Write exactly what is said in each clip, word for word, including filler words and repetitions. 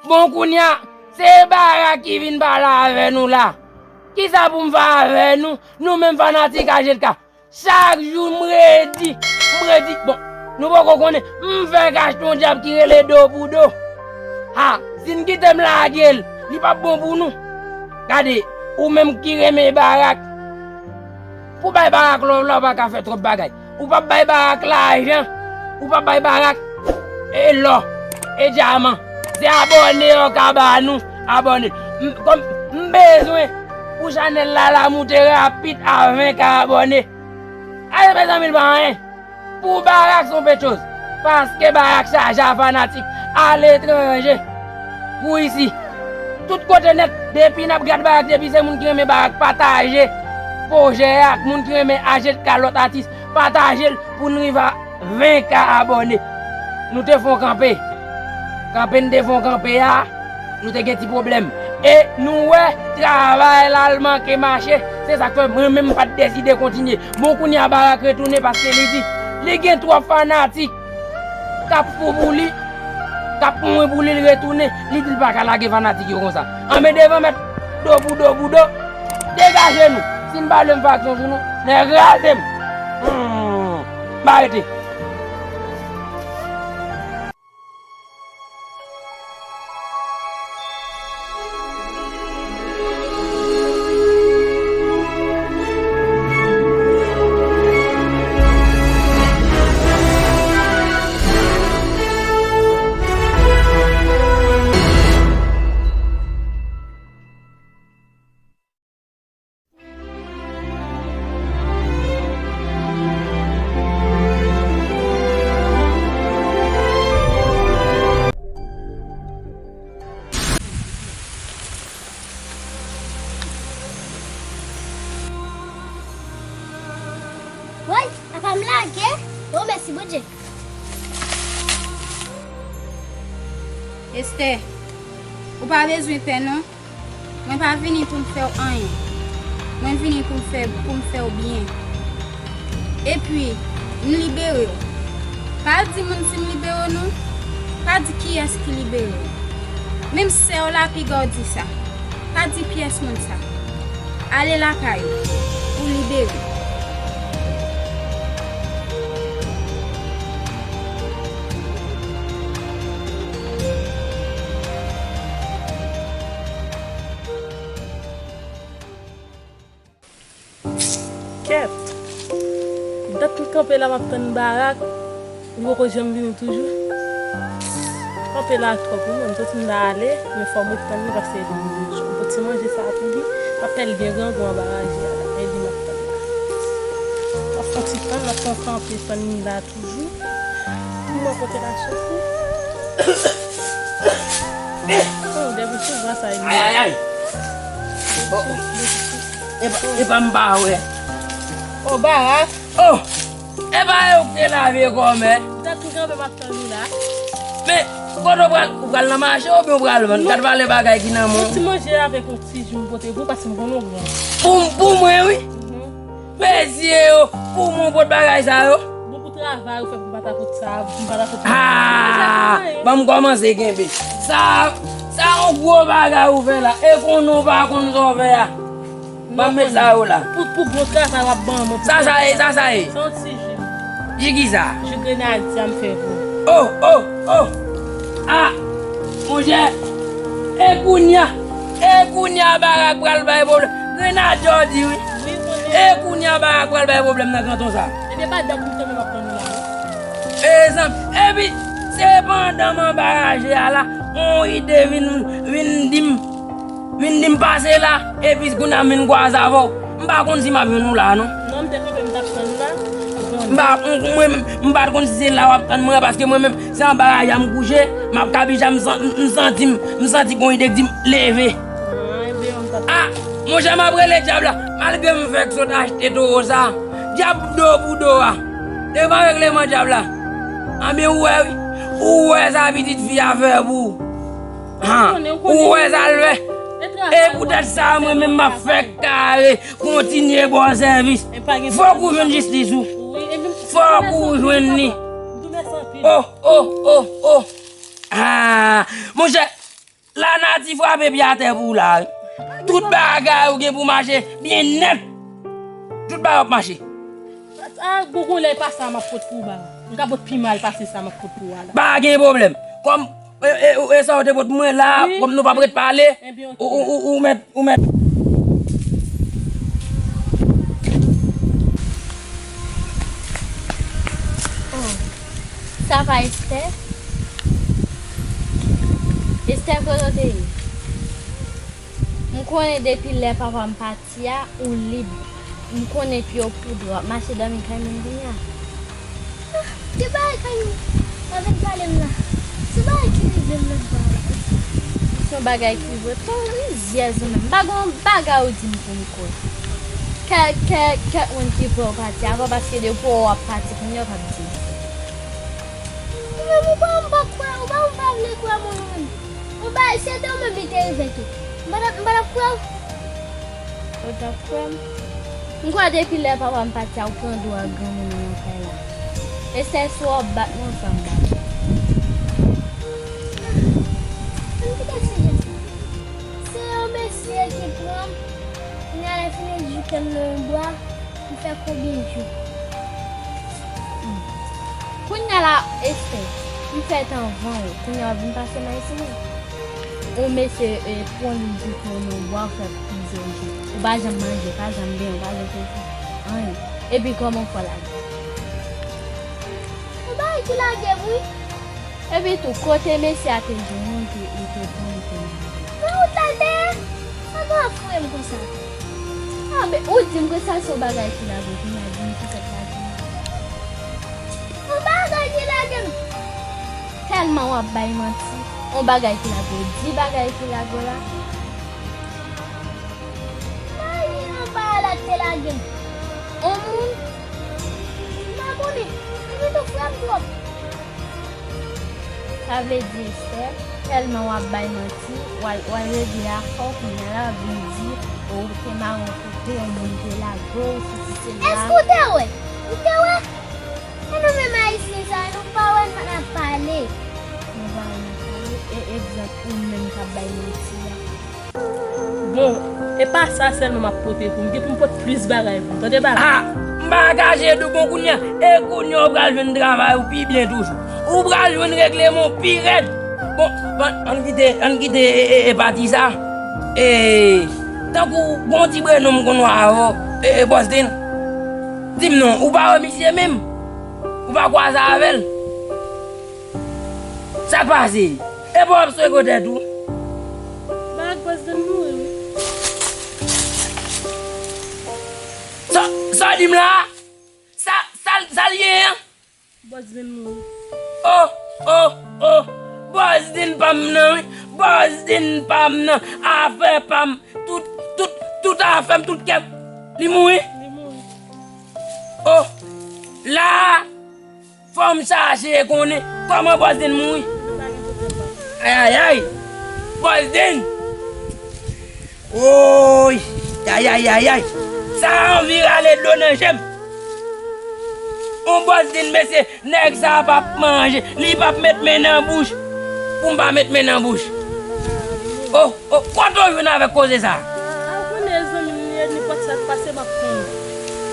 Bon, kounye a, se Barak ki vin pale avè nou la. Kisa pou m fè avè nou, nou menm fanatik A J K? Chak jou m redi, m redi. Bon, nou poko konnen, m fèk achte yon djab ki rele Do pou Do. Ha, si n kite m lage l, li p ap bon pou nou. Gade, ou menm ki renmen Barak, pou bay Barak love la, ou pa ka fè twòp bagay. Ou p ap bay Barak lajan. Ou p ap bay Barak e lò, e dyaman. Se abòne yo ka ba nou. Abòne. M, kòm, m bezwen pou chanèl la, la moute rapid a ven ka abòne. Ale, mezanmi, l pa anyen. Pou Barak, se yon petchoz. Paske Barak chaje a fanatik aletranje. Pou isi. Tout kote nèt, depi n ap gad Barak, depi se moun ki renmen Barak, pataje pwojè a ak moun ki renmen A J K, lòt atis, pataje l pou n rive a ven ka abòne. Nou te fè yon kanpe. Kanpe n te fè yon kanpe a, nou te gen ti pwoblèm. E nou wè, travay la al manke mache. Se sa k fè mwen menm m pa t deside kontinye. Bon, kounye a Barak retounen paske li di li gen twòp fanatik k ap fou pou li, k ap mwen pou li, l retounen, li di l pa ka lage fanatik yo konsa. Anben, devan mèt, Do pou Do pou Do, degaje nou. Si n pa lè m fè aksyon sou nou, nèg raze m. Hmm, m arete. Woy, apa m lage? O, mèsi Bondye. Estè, ou pa bezwen pè non. Mwen pa vini pou m fè w anyen. Mwen vini pou m fè, pou m fè w byen. Epi, m libere w. Pa di moun si m libere w non. Pa di kiyès ki libere w. Menm sè w la piga w di sa. Pa di pyès moun sa. Ale lakay ou. Ou libere. Kèt! Dat m kanpe la m ap tann Barak, li poko janm vini toujou. Kanpe la twòp wi, mwen m santi m ta ale, men fò m ret tann li paske m pou ti manje sa pou li. M ap fè l byen grangou anba raje a la, e li m ap tann la. M ap fè yon ti tann, m ap fè yon kanpe tann li la. Toujou. Pou mwen kote l ap soti. Oh, depi sou vwa sa, li. Ay, ay, ay. Oh, oh. E pa, e pa m pa wè. Oh, Barak. Oh, e pa yo ki te lave kòmè. Dat m kanpe m ap tann ou la. Men, kote w pral, ou pral nan mache oubyen w pral vann? Gad valè bagay ki nan men w. Yon ti manje avèk yon ti ji m pote pou ou, paske m konnen w gran. Pou, pou mwen, wi. Mhm. Mesye yo, pou mwen w pot bagay sa yo. Bon, pou travay ou fè pou m pa ta pot sa, pou m pa ta pot sa. Ah, ban m kòmanse kenbe. Sa, sa yon gwo bagay ou fè la. E konnen w pa konn sa w fè a. Ban m met sa yo la. Pou, pou gwo travay w ap ban mwen. Sa, sa ye, sa, sa ye. Se yon ti ji. Ji ki sa? Ji grenadye a m fè pou ou. Oh, oh, oh. Ah, monchè. E kounye a, e kounye a Barak pral bay pwoblèm. Grenadye w di wi. Wi, kounye a. E kounye a Barak pral bay pwoblèm nan kanton sa. Ebyen, pa dat m kanpe m ap tann ou la, wi. E zanmi, epi, se pandan m anba raje a la, yon ide vin, vin di m, vin di m pase la, epi kounye a m vin kwaze avè w. M pa konn si m ap jwenn ou la, non. Non, m te kanpe, m t ap tann ou la. M pa, m, mwen, m pa t konn si se la w ap tann mwen, paske mwen menm, se anba raje a m kouche, m ap kabicha, m san-, m, m santi m, m santi gon ide k di m, "Leve." Ah, ebyen, m t ap... Ah, monchè, m ap rele dyab la, malgre m fèk sot achte towo sa. Dyab Do pou Do a. Devan regleman dyab la. Anben, ou wè, wi. Ou wè sa pitit fi a fè pou ou. Han, ou wè sa l fè? E poutèt sa, mwen menm m ap fè kare kontinye ba w sèvis. Fòk ou jwenn jistis ou. Fòk ou jwenn li. Oh, oh, oh, oh. Ah, monchè, Pati frape pye atè pou ou la, wi. Tout bagay ou gen pou mache byen nèt. Tout bagay ap mache. A, gon, gon lè e pa sa m ap pot pou ou, bagay. M ka pot pi mal pase sa m ap pot pou ou a la. Pa gen pwoblèm. Kòm, e, e, e sa w te pot mwen la, wi, kòm nou p ap ret pale, ebyen, ok, ou, ou, ou, ou mèt, ou mèt. Oh. Sa pa Esther? Esther, kote w te ye? M konnen depi lè papa m pati a, ou lib. M konnen pye w poudre, w ap mache dòmi kay moun kounye a. Ah, ki bagay kay moun? W ap vin pale m la. Se bagay ki rive m lòt bò a la. Se yon bagay ki vre. Fò w rizyèz ou menm. M pa gen yon bagay ou di m pou m kwè. Kè, kè, kèk moun ki pè w pati, avan paske depi w ap pati, kounye a w p ap di m. Ou menm ou pa, ou pa kwè, ou pa, ou pa vle kwè moun menm. Ou pa, se te ou menm li te rive tou. M pa t ap, m pa t ap kwè w. Ou t ap kwè m? M kwè depi lè papa m pati a, ou pran dwa granmoun nan kay la. E se si w ap bat mwen, ou fè m bat. Ann kite sijè sa. Se yon mesye ki pran m, kounye a lè fini l joute m nan yon bwa, m fè konbyen jou. Hmm. Kounye a la, Esther, m fèt anvan ou, kounye a w ap vin pase m ayisyen. Yon mesye, e, pran li joute w nan yon bwa, ou fè plizyè jou. Ou pa janm manje, pa janm benyen, ou pa janm fè anyen. Epi kòman w fè w lage? Yon bagay ki lage m, wi. Epi tou, kote mesye a te jwenn ou, te, ou te pran, ou te manje? Nan wout la l te ye? Sa gen afre m konsa. A, men ou di m ke sa se yon bagay ki lage w, kounye a di m ki sa k lage m. Yon bagay ki lage m. Tèlman w ap bay manti, yon bagay ki lage w, di bagay ki lage w la. Pa gen yon bagay la k te lage m. On moun? M pa konnen. Epi tou frè m twòp. Sa vle di, Esther, tèlman w ap bay manti, w al, w al regle afè w, kounye a la w ap vin di, o, ou te mare yon kote, yon moun te lage w, sesi sela. Èske w te wè? Ou te wè? E nou menm ayisyen sa, nou pa wè n ap pale. Nou pa wè n ap pale, e egzanp ou menm k ap bay manti a. Bon, e pa sa sèlman m ap pote pou m, gen pou m pot plis bagay pou m, tande baba. A, m pa kache di w, bon, kounye a, e kounye a w pral jwenn travay ou pi byen toujou. Ou pral jwenn regleman w pi rèd. Bon, ann, ann kite, ann kite, e, e, e pati sa. E, tankou gon ti prenon m konn wè avè w, e, e Bosden. Di m non, ou pa wè misye menm? Ou pa kwaze avè l? Sa k pase? E pa w ap swe gwo tèt ou? Bag Bosden mouri, wi. Sa, sa w di m la? Sa, sa, sa l ye an? Bosden mouri. Oh, oh, oh. Bosden pa m nan, wi. Bosden pa m nan. Afè pa m. Tout, tout, tout afè m, tout kè m. Li mouri? Li mouri. Oh, la, fò m chache konnen kòman Bosden mouri. Ayayay! Bosden! Woy! Ayayayay! Sa anvi rale dlo nan je m. On Bosden, mesye, nèg sa p ap manje, li p ap met men nan bouch. Pou m pa met men nan bouch. Oh, oh, kote w jwenn avèk koze sa? A, ou konnen zanmi m li ye, nenpòt sa k pase, m ap konnen.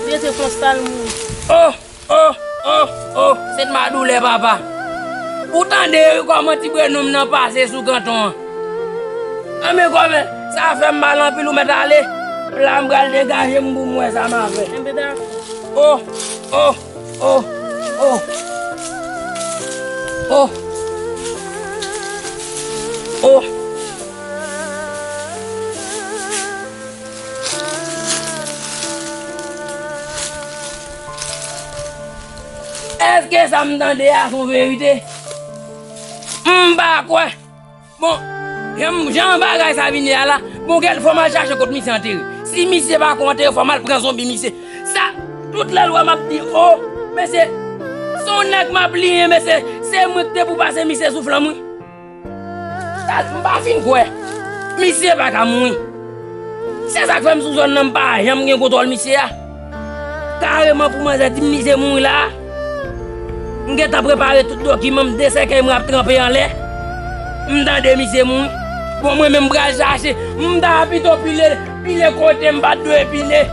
Li rete konsa, l mouri. Oh! Oh, oh, oh, se t ma doulè, papa. Ou tande wi kòman ti prenon m nan pase sou kanton an. Anben kòmè, sa fè m mal anpil, ou mèt ale. La m pral degaje m pou m wè sa m a fè. Enben dakò. Oh, oh, oh, oh. Oh. Oh. Èske sa m tande a se yon verite? M pa kwè. Bon, jan, jan bagay sa vin ye a la, bon, gèt, fò m al chache kot misye antere. Si misye pa ko antere, fò m al pran zonbi misye. Sa, tout lè l wè m ap di, o, mesye, se yon nèg m ap liyen, mesye, se mwen ki te pou pase misye sou flanm, wi. Sa, m pa fin kwè. Misye pa ka mouri. Se sa k fè m sou zòn nan, m pa janm gen kontwòl misye a. Kareman pou manzè di m misye mouri la a. M gentan prepare tout dokiman m, de sèkèy mwen ap tranpe anlè. M tande misye mouri. Bon, mwen menm m pral chache. M ta pito pile, pile kote m pa t dwe pile.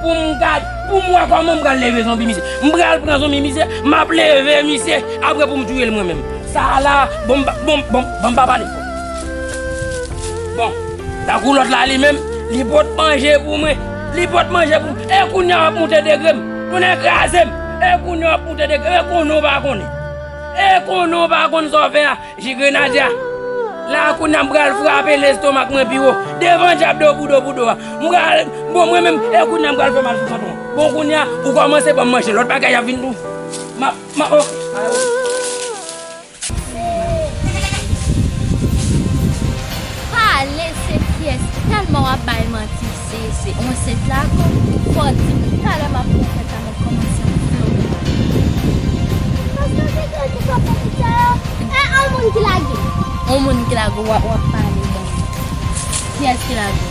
Pou m gad, pou m wè kòman m pral leve zonbi misye. M pral pran zonbi misye, m ap leve misye, apre pou m touye l mwen menm. Sa a la, bon, m pa- bon, bon, bon, m pa pale. Bon, tankou lòt la li menm, li pot manje pou mwen. Li pot manje pou mwen. E kounye a w ap moute degre m. Tounen kraze m. E kounye a w ap moute degre m. E konnen w pa konnen. E konnen w pa konn sa w fè a. Ji grenadya. La kounye a m pral frape lestomak mwen pi wo. Devan dyab do pou do pou do a. M pral, bon, mwen menm, e kounye a m pral fè mal sou patwon. Bon, kounye a, ou kòmanse ban m manje. Lòt bagay ap vin tou. Ma, ma, oh. Pale se pyès, tèlman w ap bay manti. Se, se ansent la, kon, fò w di m, talè m ap pran fèt la, m ap kòmanse anfle w. Paske w te gen tout sa pou sa yo. E, on moun ki lage. On moun ki lage w, w ap pale, bon. Kiyès ki lage w?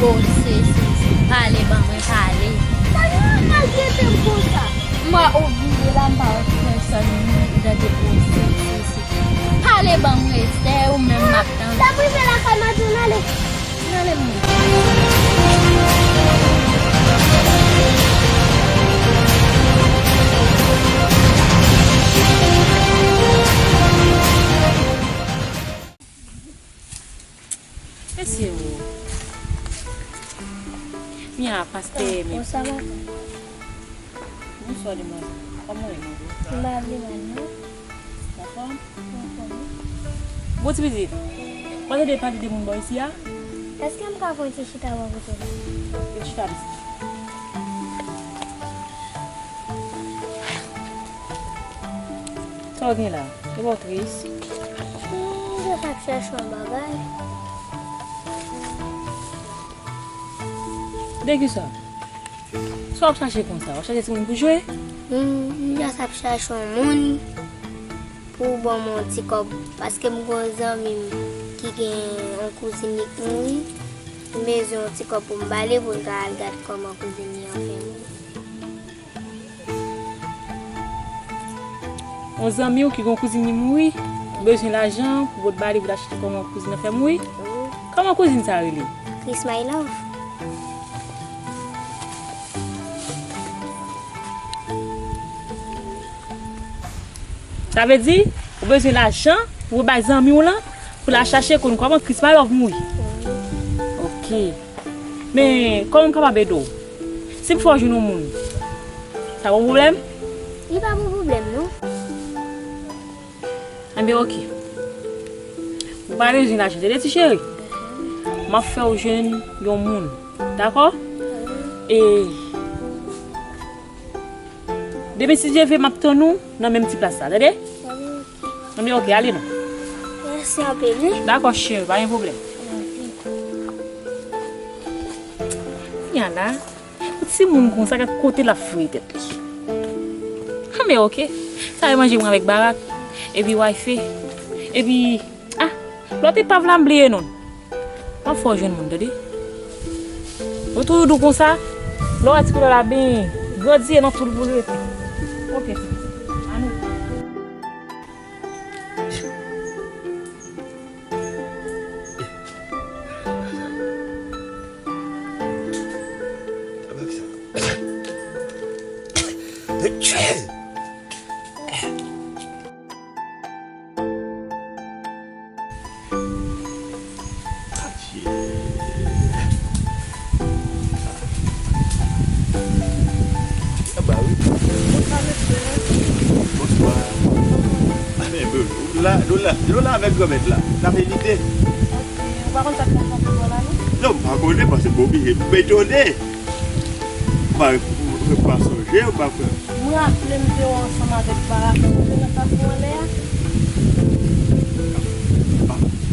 O, se, se, se, pale, ban mwen pale. Sa nou ap maltrete m konsa? M wè ou vire la, m pa wè pèsòn, ou tande, o, se, se, se. Pale ban m respè, ou menm m ap tann. Lè m rive lakay m a di w n ale. N ale m. Mesye o. Mia, pastè, men. Bonswa, madanm. Bonswa, demwazèl. Kòman w ye, non? M pa vle mal, non. Anfòm? Anfòm, wi. Bon, ti pitit. Ou pa tande pale de moun bò isi a? Èske m ka pran ti chita bò kote la? Vin chita isi. Sa w gen la? E pa w tris? Hmm, m just ap chèche yon bagay. De kisa? Sa w ap chache konsa? W ap chache timoun pou jwe? Hmm, m just ap chache yon moun pou ban m yon ti kòb, paske m gen yon zanmi m ki gen yon kouzin li k mouri. M bezwen yon ti kòb pou m ba li pou l ka al gad kòman kouzin li an fè mouri. Yon zanmi w ki gen yon kouzin li mouri, ou bezwen lajan pou w ba li pou l achte kòman kouzin nan fè mouri? Wi. Kòman kouzin sa rele? Chris My Love. Sa vle di, ou bezwen lajan pou w bay zanmi w lan, pou l al chache konn kòman Chris My Love mouri. Ok. Men, kòman m kapab ede w? Si m fè w jwenn yon moun, sa pa yon pwoblèm? Li pa yon pwoblèm, non. Enben, ok. Ou pa bezwen lajan, tande, ti cheri. M ap fè w jwenn yon moun. Dakò? E demen, si Dye vle, m ap tann ou nan menm ti plas la, tande? Enben, ok, ale non. Mèsi anpil, wi. Dakò, cheri, pa gen pwoblèm. Kounya la, yon timoun konsa, gad kote l ap foure tèt li. Enben, ok. Sa e manje mwen avèk Barak, epi Wayfe, epi, ah, lòt epav la, m bliye non l. M ap fè w jwenn moun, tande? Ou toujou di w konsa, lè w wè ti koulè la byen grandi, e nan tou l pou l rete. Ok, pitit. Anou. Adye. Anba wi. Bonswa, mesye. Bonswa. Anben, bro, nou la, nou la, nou la avèk Granmèt la. N ap medite. Ok. Ou pa konn sa k ap pase bò la, non? Non, m pa konnen, paske m oblije m etone. Ou pa, ou pa sonje, ou pa kwè. M raple m te wè w ansanm avèk Barak, ou te nan kafou anlè a?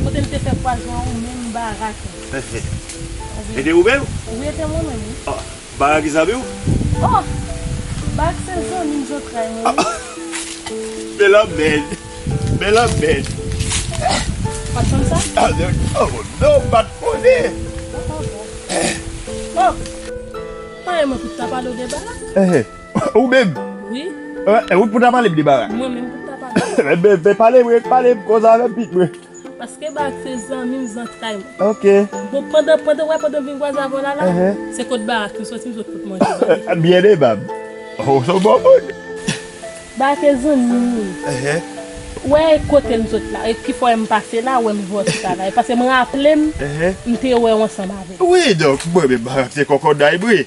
Kote m te fè kwaze an ou menm Barak. Wi. E te ou menm? Wi, e te mwen menm, wi. Ah, Barak ki zanmi w? Oh! Barak se zanmi m zantray mwen, wi. Bèl anmèd. Bèl anmèd. Ou pa t konn sa? Ah, oh, non, m pa t konnen. Oh, oh, oh. Oh! Mwen, mwen pou ta pale w de Barak. Eh, eh. Ou menm? Wi. Eh, eh, ou pou ta pale m de Barak? Mwen menm pou ta pale. Men, men, men pale mwen, pale m, koze avè m, pitit mwen. Paske Barak se zanmi m, zantray mwen. Ok. Bon, pandan, pandan, wè, pandan m vin kwaze avè w la, la, Ehe. se kot Barak m soti, m sot pot manje. Byen de bab. Ou se yon bon moun. Barak se zanmi m. Ehe. Wè kote m sot la, e ki fò m pase la, wè m vwè w chita la. E paske m raple m, Ehe. m te wè w ansanm avè l. Wi, donk, mwen menm Barak se kòkòday, wi.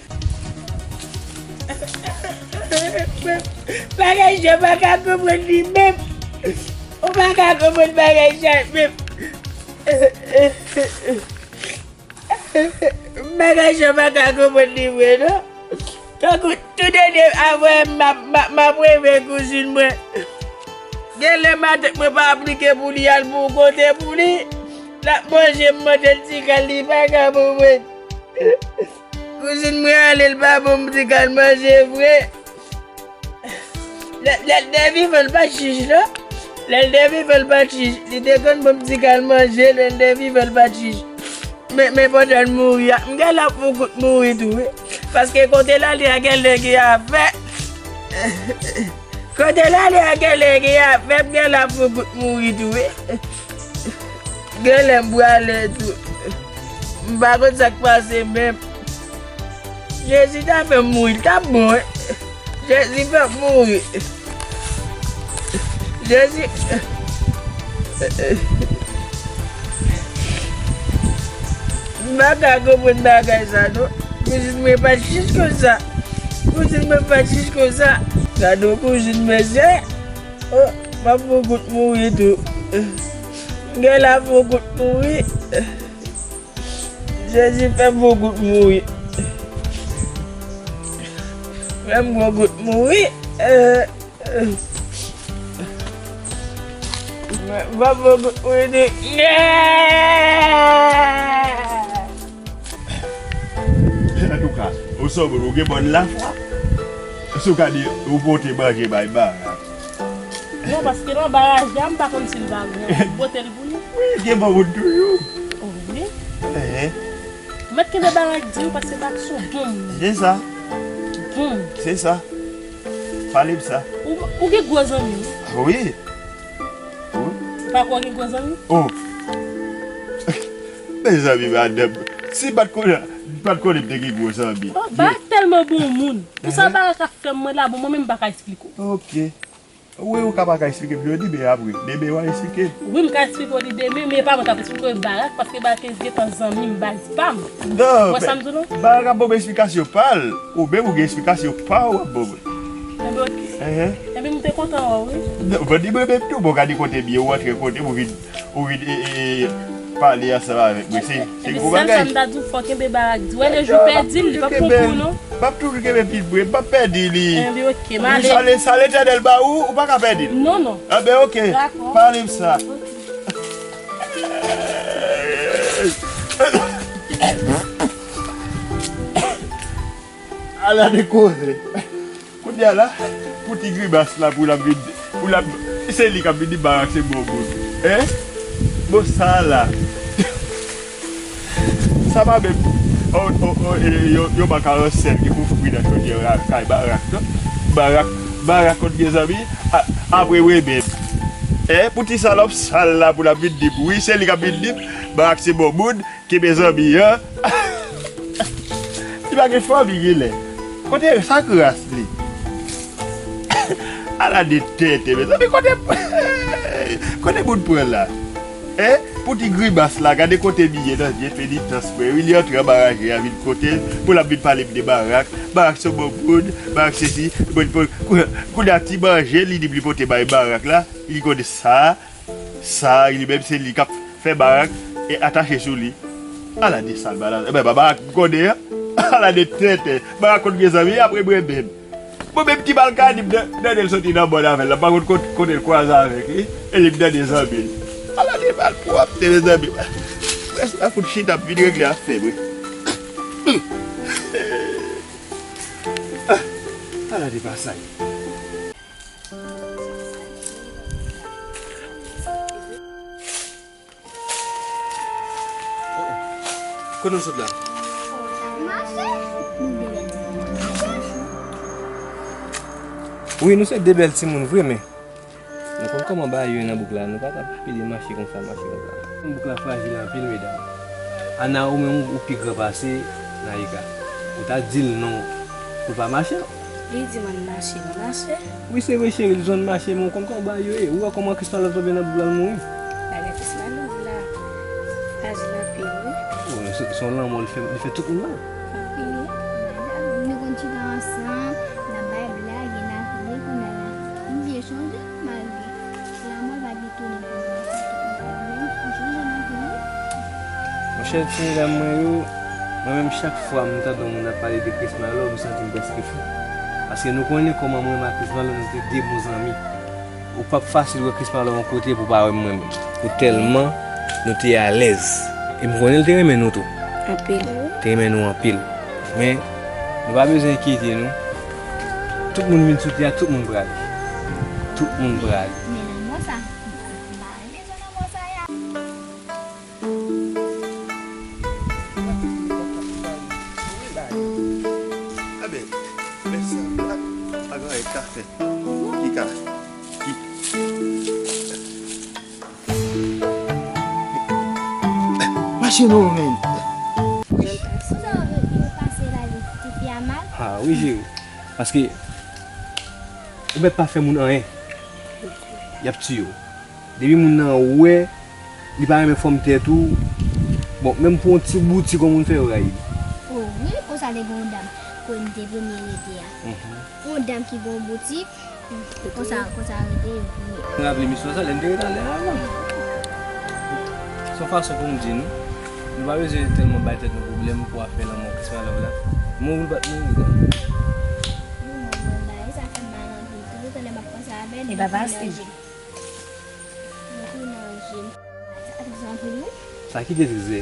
Bagay sa m pa ka konprann li menm. Ou pa ka konprann bagay sa menm. Bagay sa m pa ka konprann li vre non. Tankou tou de de avè m, m ap, m ap, m ap reve kouzin mwen. Genlè matant mwen pa aplike pou li al pou yon kote pou li. L ap manje, m mande l ti kal, li pa ka pou mwen. Kouzin mwen ale, l pa ban m ti kal manje vre. Lè, lè, lè vivan l pa t chich non. Lè l te vivan l pa t chich. Li te konn ban m ti kal manje, lè l te vivan l pa t chich. Men, men pandan l mouri a, m gen la pou kout mouri tou, wi. Paske kote l ale a genlè gen afè. Kote l ale a genlè gen afè, m gen la pou kout mouri tou, wi. Genlè m prale tou. M pa konn sa k pase menm. Jezi ta fè m mouri, l t ap bon, wi. Jezi fè m mouri. Jezi. M pa ka konprann bagay sa, non. Kouzin mwen pa t chich konsa. Kouzin mwen pa t chich konsa. Gade yon kouzin, mesye. Oh, m ap fè yon kout mouri tou. M gen la fè yon kout mouri. Jezi, fè m fè yon kout mouri. Fè m fè yon kout mouri. Eh, eh. Fè m fè yon kout mouri tou. Antouka, ou sanble ou gen bòn lafwa. Si w ka di, ou pote manje bay Barak. Non, paske nan baraj la, m pa konn si l va gran. Pote l pou nou. Wi, gen bon moun toujou. Oh, wi. Ehe. Mèt kenbe Barak di w, paske Barak se yon bon moun. Se sa. Bon. Se sa. Pale m sa. Ou, ou gen gwo zanmi, wi. Wi. Wi. Pa kwè w gen gwo zanmi? Oh. Mezanmi, madanm. Si m pa t konnen, m pa t konnen m te gen gwo zanmi. Oh, Barak tèlman bon moun. Pou sa Barak ap fè mwen la, bon, mwen menm m pa ka eksplike w. Ok. Wi, ou ka pa ka eksplike m jodi, men apre, demen w a eksplike m. Wi, m ka eksplike w li demen, men e pa mwen k ap eksplike w, e Barak, paske Barak te gentan zanmi m, baz pa m. Non, Wè sa m di w non? Barak ap ban m eksplikasyon pa l, ou menm ou gen eksplikasyon pa w w ap ban mwen. Enben, ok. Enhen. Enben, m te kontan wè w, wi. Non, ban di mwen menm tou, bon, gade kote byen, ou antre kote m, ou vin Ou vin, e, e, e, pale ansanm avèk mwen. Se, se gwo bagay. Sèl sa m ta di w, fò w kenbe Barak di. Wè, lè jou pèdi l, li p ap pran kou, non. M ap toujou kenbe pitit mwen, m p ap pèdi li. Enben, ok, m ale. Sa le, sa Letènèl ba ou, ou pa ka pèdi l. Non, non. Enben, ok. Dakò. Pale m sa. Ok. Ala de koze. Kounye a la, pou ti grimas la, pou l ap vin, pou l ap, se li k ap vin di Barak se bon moun. Hein? Bon, sa la. Sa pa menm, o, o, o, e, yo, yo ba karansen ki pou fri nan chodyè la, kay Barak, non? Barak, Barak konn gen zanmi, a, apre mwen menm. Hein? Pou ti salòp sal la, pou l ap vin di m, wi, se li k ap vin di m, Barak se bon moun, Kenbe zanmi an. Li pa gen fanmi, genlè. Kote sa k ras li? Ala de tenten, mezanmi, kote, kote moun pran la? Hein? Pou ti grimas la, gade kote m ye nan zye penitans mwen, wi, li antre anba raje a, vin kote, pou l ap vin pale m de Barak. Barak se bon moun, Barak sesi, bon, bon, kou-, kounye a ti manje, li di m li pote bay Barak la, li konn sa. Sa, li menm se li k ap fè Barak e atache sou li. Ala de sal, ala, e ben, Barak m konnen an. Ala de tenten. Barak konn gen zanmi apre mwen menm. Mwen menm ki mal ka di m nan, nan l soti nan bòn avè l la, m pa konn kot-, kote l kwaze avèk li, e li m nan de zanmi l. Ala de malpwòpte, mezanmi. Près la fout chita, m vin regle afè mwen. Ala de pasay. Kote nou sot la? Wi, nou se de bèl timoun vre, men nou Kòman bagay yo ye nan bouk la? Nou pa t ap pede mache konsa, mache konsa. Bouk la frajil anpil, medam. Ana, ou menm, ou pi gran pase Naïka. Ou ta di l non pou l pa mache, non? Li di m ann mache, nou mache. Wi, se vre, cheri, li di w ann mache, men ou konn kòman bagay yo ye. Ou wè kòman Krismalòv tonbe nan bouk la, l mouri. Bagay Krismalòv la frajil anpil, wi. Oh, se, se yon lanmò, li fè, li fè tout moun mal. Anpil, wi. Madanm, nou konn chita ansanm, n ap bay blag, e n ap ri, kounye a la, m byen chanje, malgre lanmò pa gen tounen pou mwen, sa tout moun menm, m chanje nan tou, wi. Monchè, ti medam mwen yo, mwen menm, chak fwa m tande yon moun ap pale de Krismalòv, m santi m prèske fou. Paske nou konnen kòman mwen menm ak Krismalòv, nou te de bon zanmi. Ou p ap fasil wè Krismalòv yon kote pou pa wè m mwen menm. Pou tèlman nou te alèz. E m konnen l te renmen nou tou. Anpil. Te renmen nou anpil. Men, nou pa bezwen enkyete nou. Tout moun vin sou tè a, tout moun prale. Tout moun prale. Men lanmò sa, m pa renmen jan lanmò sa ye a. Enben, men sa, pa, pa gen anyen k ka fèt. Ki ka, ki, mache non, men. Wi. Pou sa yo, yo pase la, li te fè a mal. Ah, wi, cheri. Paske, ou mèt pa fè moun anyen. Y ap tiye w. Depi moun nan wè, li pa renmen fòm tèt ou, bon, menm pou yon ti bouti, yon moun fè yo rayi li. Oh, wi, konsa te gen yon dam, kote m te premye rete a. Mhm. Yon dam ki gen yon bouti, konsa, konsa rete yo premye. M raple m istwa sa, lè m te rete anlè a avan. Se yon fason pou m di nou, nou pa bezwen tèlman bay tèt nou pwoblèm pou afè lanmò Krismalòv la. Mouri l pa t mouri, non. Non, non, non, non, e sa fè m mal anpil. Tout tan lè m ap panse avè l, li vin nan je m. Mwen tou nan je m. Sa ki te tris vre.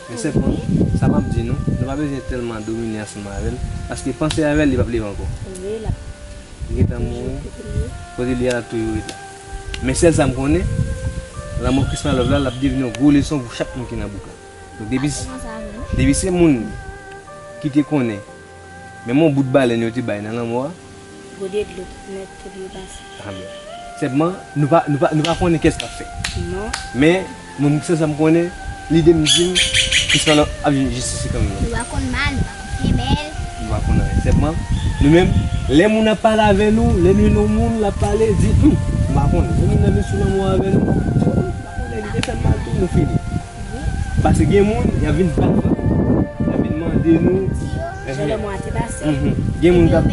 Men sèlman, sa m ap di nou, nou pa bezwen tèlman domine ansanm avè l, paske panse avè l, li p ap leve ankò. Li gentan mouri. Kote l ye a, l ap toujou ret la. Men sèl sa m konnen, lanmò Krismalòv la, l ap devni yon gwo leson pou chak moun ki nan bouk la. Donk, depi, depi se moun ki te konnen, menm yon bout balèn yo te bay nan lanmò a, gode dlo nèt epi yo pase. Ah, men. Sèlman, nou pa, nou pa, nou pa konnen kiyès k ap fè. Non. Men, mwen, sèl sa m konnen, lide m di m, Krismalòv ap jwenn jistis li kanmenm. Nou pa konn mal, nou pa konn fè bèl. Nou pa konn anyen. Sèlman, nou menm, lè moun ap pale avè nou, lè nou jwenn yon moun, l ap pale, di, hmm, m pa konnen. Lè moun nan vin sou lanmò avè nou, di, hmm, m pa konnen, li te fè m mal tou, nou fini. Paske gen moun, y ap vin bat nou. Y ap vin mande nou. Jan lè mwa te pase. Mhm. Gen moun k ap,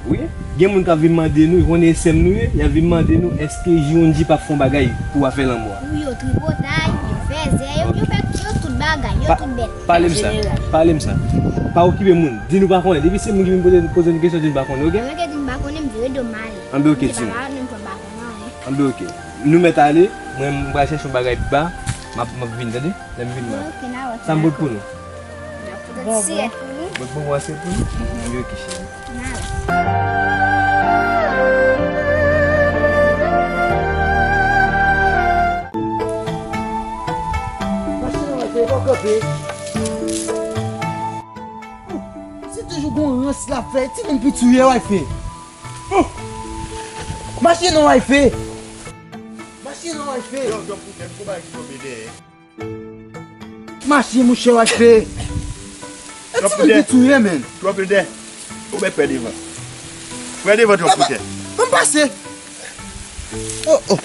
wi, gen moun k ap vin mande nou, yo konnen e sè m nou ye, y ap vin mande nou, èske J N J p ap fè yon bagay pou afè lanmò a? Wi, yo tripotay, yo fèzè, yo, yo fè, yo tout bagay, yo tout bèt. Pale m sa, pale m sa. Pa okipe moun, di nou pa konnen. Depi se moun ki vin poze, poze nou kesyon, di nou pa konnen, oke? Anben, oke, di nou pa konnen, m vire do m ale. Anben, oke, di nou. Anben, oke. Nou mèt ale, mwen, m pral chèche yon bagay pi ba, m ap, m ap vin, tande? Lè m vin, m ap. Sa m pot pou nou? N ap pote ti siyèt pou nou. Mwen bon, mwen se pou nou? Anben, oke, cheri. N ale. Mache nan wè, se pa kanpe. Se toujou gon rans l ap fè, ti moun pi touye, w ap fè. Mache non, w ap fè. Mache non, w ap fè. Yo, yo, pou tèt, pou bagay ki tonbe dèyè. Mache, monchè, w ap fè. E ti moun ki touye, men. Twòp lide. Ou mèt pran devan. Pran devan twòp lide. Ban m pase. Oh, oh.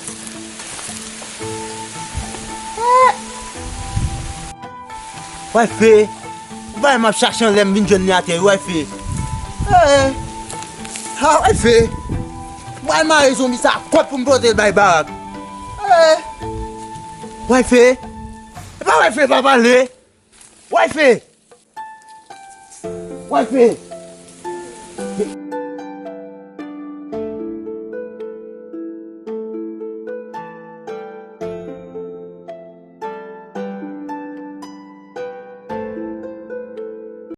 Wayfe, ou pa wè m ap chache anlè m vin jwenn li atè wi, Wayfe. Eh, ha, Wayfe. Ou pa wè m mare zonbi sa kòb pou m pote l bay Barak. Eh. Wayfe. E pa Wayfe pa pale. Wayfe. Wayfe.